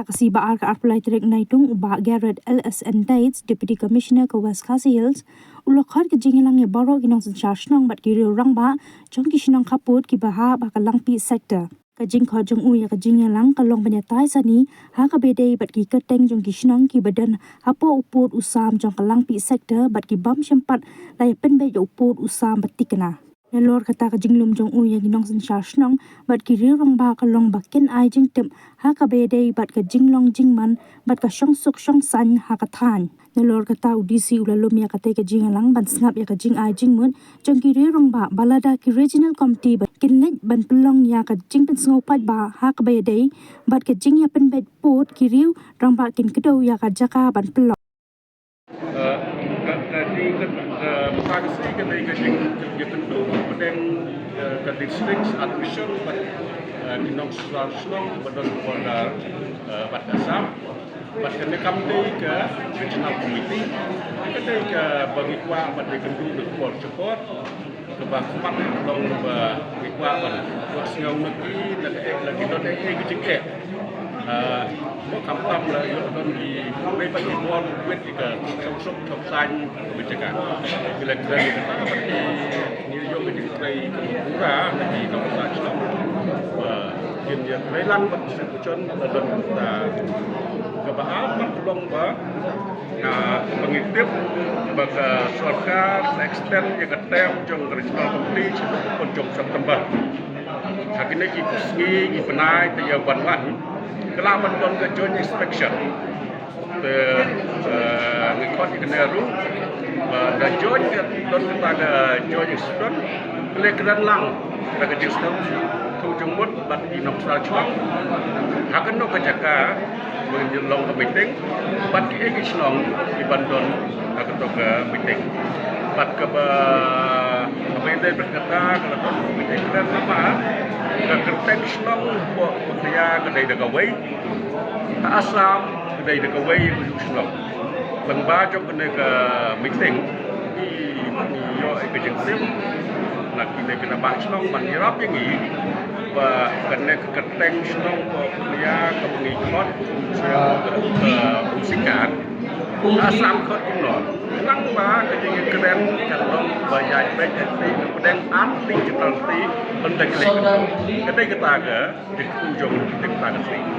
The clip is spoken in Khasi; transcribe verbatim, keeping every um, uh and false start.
Ka sngi ba ar ka arphew lai tarik Naitung, u Bah Garod L S N Dates, Deputy Commissioner ka West Khasi Hills, u la khot ka jingïalang ïa baroh ki nongsynshar shnong bad ki riew rangbah jong ki shnong khappud kiba hap ha ka Langpih Sector. Ka jingkhot jong u ïa ka jingïalang ka long ban ïatai sani ha kaba ïadei bad ki kyrteng jong ki shnong kiba don hapoh u pud u sam jong ka Langpih Sector bad ki bym shym pat la ïa pynbeit ïa u pud u sam ba thikna. Nalor kata, ka jinglum jong u ïa ki nongsynshar shnong bad ki riew rangbah ka long ba kin ai jingtip ha kaba ïadei bad ka jinglong jingman bad ka shongsuk shongsaiñ ha ka thaiñ. Nalor kata, u D C u la lum ïa katei ka jingïalang ban sngap ïa ka jingai jingmut jong ki riew rangbah ba lada ki Regional Committee ba kin leit ban pynlong ïa ka jingpynsngewbha ba ha kaba ïadei bad ka jingïapynbeit pud, ki riew rangbah kin kdew ïa ka jaka ban pynlong. Eh, ka, ka, ka, ka, ka, ka dei ka jing, ka, ka kynduh pdeng, eh, ka district admission bad, eh, ki nongsynshar shnong ba don border, eh, bad Assam. Bad kane kam dei ka regional committee. Ka dei kaba ngi kwah bad dei kynduh na ka por sha ka por. Kaba khmat long ba ngi kwah ban ïohsngew na ki, na ka eh, la ki don eh, eh, ki jingeh. Ah, mo kam tam la ïoh don ki, wei ba ki bor wit ki ka shongsuk shongsaiñ ki jaka. Ki la kren ki kata ba ki, ngi ïoh ki jingtrei ki pura na ki nongsynshar shnong. Ba kin ïa trei lang bad ki shu jon la don kata. Kaba ar pat ka long ba, ah, ba ngi tip ba ka sorkar la extend ïa ka term jong ka regional committee sha ka pud jong September. Ha kine ki sngi ki bnai te ïa wan wan ka lah ban don ka joint inspection. Te, eh, ngi khot ïa kane ruh ba da joint ka don kata ka joint inspection, ka la kren lang da ka jingsngew thuh jingmut bad ki nongsynshar shnong ha kano ka jaka ba ngin long ka meeting bad kiei ki shnong ki ban don ha kato ka meeting. Bad kaba, kaba ïadei bad kata ka la don ka meeting kren namar ka kyrteng shnong hapoh Meghalaya ka dei da kawei, ha Assam ka dei da kawei ka shnong. Lyngba jong kane ka meeting ngi, ngi ïoh ïa ka jingtip na kine ki naba shnong ban ïarap ïa ngi ba kane ka kyrteng shnong hapoh Meghalaya kaba ngi khot sha ka, ka Umsikaat, Assam khot kumno. Nangba ka jingkren ka long ba ïaid beit ïaid beit pdeng artylli ki artylli ban da kane ka, ka dei kata ka jingkren jong ka kyrteng ka sngi.